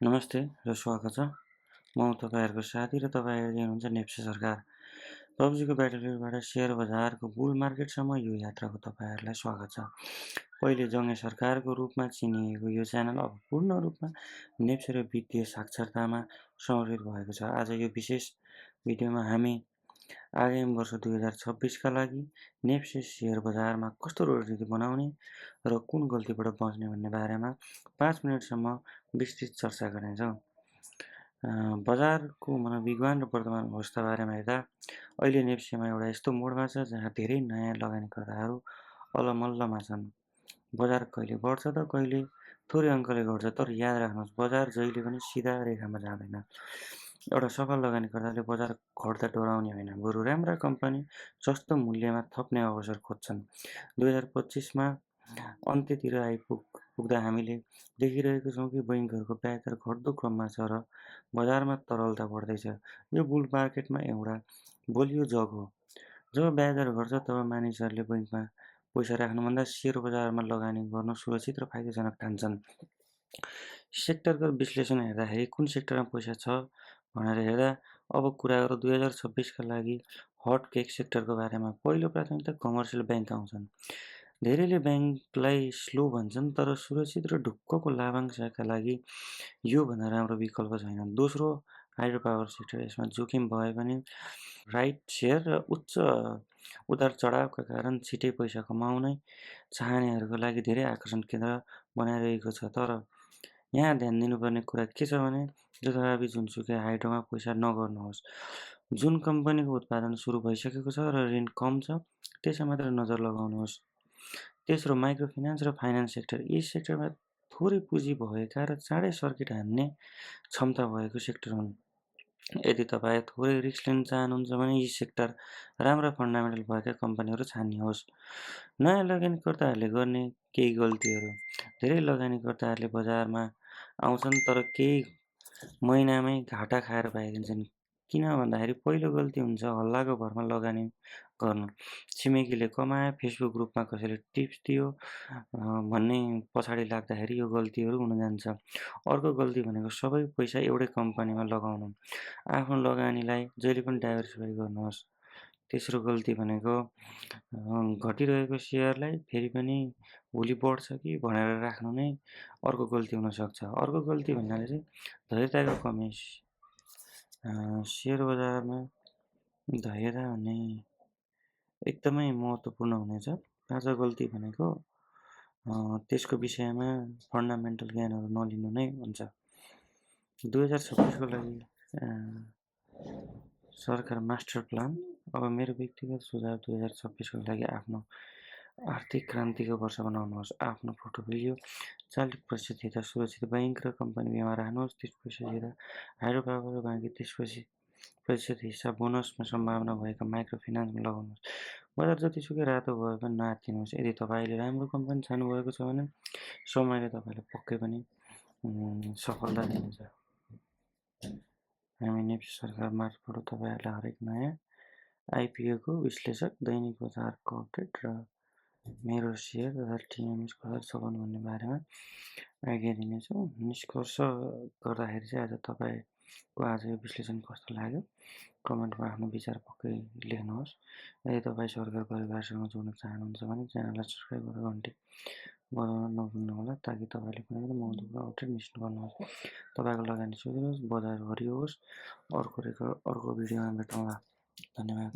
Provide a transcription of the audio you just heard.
नमस्ते र स्वागत छ। म तपाईँहरूको साथी र तपाईँ हेर्दै हुनुहुन्छ नेप्से सरकार। पब्जीको ब्याटलफिल्डबाट सेयर बजारको बुल मार्केटसम्म यो यात्राको तपाईँहरूलाई स्वागत छ। पहिले जङ्गे सरकारको रूपमा चिनिएको यो च्यानल अब पूर्ण रूपमा नेप्से र वित्तीय साक्षरतामा समर्पित भएको छ। आज यो विशेष भिडियोमा हामी आगामी वर्ष 2026का लागि नेप्से सेयर बजारमा कस्तो रणनीति बनाउने र कुन गल्तीबाट बच्ने भन्ने बारेमा 5 मिनटसम्म विस्तृत चर्चा गर्नेछौँ। बजारको मनोविज्ञान र वर्तमान अवस्था बारेमा हेर्दा अहिले नेप्सेमा एउटा यस्तो मोडमा छ जहाँ धेरै नयाँ लगानीकर्ताहरू अलमल्लमा छन्। बजार कहिले बढ्छ त कहिले थोरै अङ्कले घट्छ, तर याद राख्नुहोस् बजार जहिले पनि सिधा रेखामा जाँदैन। एउटा सफल लगानीकर्ताले बजार घट्दा डराउने होइन, बरु राम्रा कम्पनी सस्तो मूल्यमा थप्ने अवसर खोज्छन्। 2025मा अन्त्यतिर पुग्दा हामीले देखिरहेको छौँ कि बैङ्कहरूको ब्याज दर घट्दो क्रममा छ र बजारमा तरलता बढ्दैछ। यो बुल मार्केटमा एउटा बलियो जग हो। जब ब्याज दर घट्छ तब मानिसहरूले बैङ्कमा पैसा राख्नुभन्दा सेयर बजारमा लगानी गर्नु सुरक्षित र फाइदाजनक ठान्छन्। सेक्टरको विश्लेषण हेर्दाखेरि कुन सेक्टरमा पैसा छ भनेर हेर्दा अब कुरा गरौँ 2026का लागि हट केक सेक्टरको बारेमा। पहिलो प्राथमिकता कमर्सियल ब्याङ्क आउँछन्। धेरैले ब्याङ्कलाई स्लो भन्छन्, तर सुरक्षित र ढुक्कको लाभांशका लागि यो भन्दा राम्रो विकल्प छैन। दोस्रो हाइड्रो पावर सेक्टर। यसमा जोखिम भए पनि राइट सेयर र उच्च उतार चढावका कारण छिटै पैसा कमाउनै चाहनेहरूको लागि धेरै आकर्षण केन्द्र बनाइरहेको छ। तर यहाँ ध्यान दिनुपर्ने कुरा के छ भने जथाभावी जुनसुकै हाइड्रोमा पैसा नगर्नुहोस्। जुन कम्पनीको उत्पादन सुरु भइसकेको छ र ऋण कम छ त्यसमा मात्र नजर लगाउनुहोस्। तेस्रो माइक्रो फाइनान्स र फाइनान्स सेक्टर। यी सेक्टरमा थोरै पुँजी भएका र चाँडै सर्किट हान्ने क्षमता भएको सेक्टर हुन्। यदि तपाईँ थोरै रिस्क लिन चाहनुहुन्छ भने यी सेक्टर राम्रा फन्डामेन्टल भएका कम्पनीहरू छान्नुहोस्। नयाँ लगानीकर्ताहरूले गर्ने केही गल्तीहरू। धेरै लगानीकर्ताहरूले बजारमा आउँछन् तर केही महिनामै घाटा खाएर भागिन्छन्। किन भन्दाखेरि पहिलो गल्ती हुन्छ हल्लाको भरमा लगानी गर्नु। छिमेकीले कमाए, फेसबुक ग्रुपमा कसैले टिप्स दियो भन्ने पछाडि लाग्दाखेरि यो गल्तीहरू हुन जान्छ। अर्को गल्ती भनेको सबै पैसा एउटै कम्पनीमा लगाउनु। आफ्नो लगानीलाई जहिले पनि डाइभर्सिफाई गर्नुहोस्। तेस्रो गल्ती भनेको घटिरहेको सेयरलाई फेरि पनि भोलि बढ्छ कि भनेर राख्नु नै अर्को गल्ती हुनसक्छ। अर्को गल्ती भन्नाले चाहिँ धैर्यताको कमी। सेयर बजारमा धैर्यता भन्ने एकदमै महत्त्वपूर्ण हुनेछ। पाँचौँ गल्ती भनेको त्यसको विषयमा फन्डामेन्टल ज्ञानहरू नलिनु नै हुन्छ। 2026को लागि सरकार मास्टर प्लान। अब मेरो व्यक्तिगत सुझाव 2026को लागि आफ्नो आर्थिक क्रान्तिको वर्ष बनाउनुहोस्। आफ्नो पोर्टफोलियो 40% हिस्सा सुरक्षित बैङ्क र कम्पनी बिमा राख्नुहोस्। 30% हिस्सा हाइड्रो पावर र बाँकी 30% हिस्सा बोनसमा सम्भावना भएका माइक्रो फाइनान्समा लगाउनुहोस्। बजार जतिसुकै रातो भए पनि नआत्तिनुहोस्। यदि तपाईँले राम्रो कम्पनी छान्नुभएको छ भने समयले तपाईँलाई पक्कै पनि सफलता दिनेछ। हामी नेप्से सरकार मार्फतबाट तपाईँहरूलाई हरेक नयाँ आइपिओको विश्लेषक, दैनिक बजारको अपडेट र मेरो सेयर तथा टिएमएस कसरी चलाउनु भन्ने बारेमा आइडिया दिनेछौँ। निष्कर्ष गर्दाखेरि चाहिँ आज तपाईँको आज यो विश्लेषण कस्तो लाग्यो कमेन्टमा आफ्नो विचार पक्कै लेख्नुहोस्। यदि तपाईँ सरकार परिवारसँग जोड्न चाहनुहुन्छ भने च्यानललाई सब्सक्राइब गरेर घन्टी बजाउन नभुल्नुहोला ताकि तपाईँले कुनै पनि महत्त्वपूर्ण अपडेट मिस नगर्नुहोस्। तपाईँको लगानी सुधरोस्, बजार हरियो होस्। अर्को भिडियोमा भेटौँला। धन्यवाद।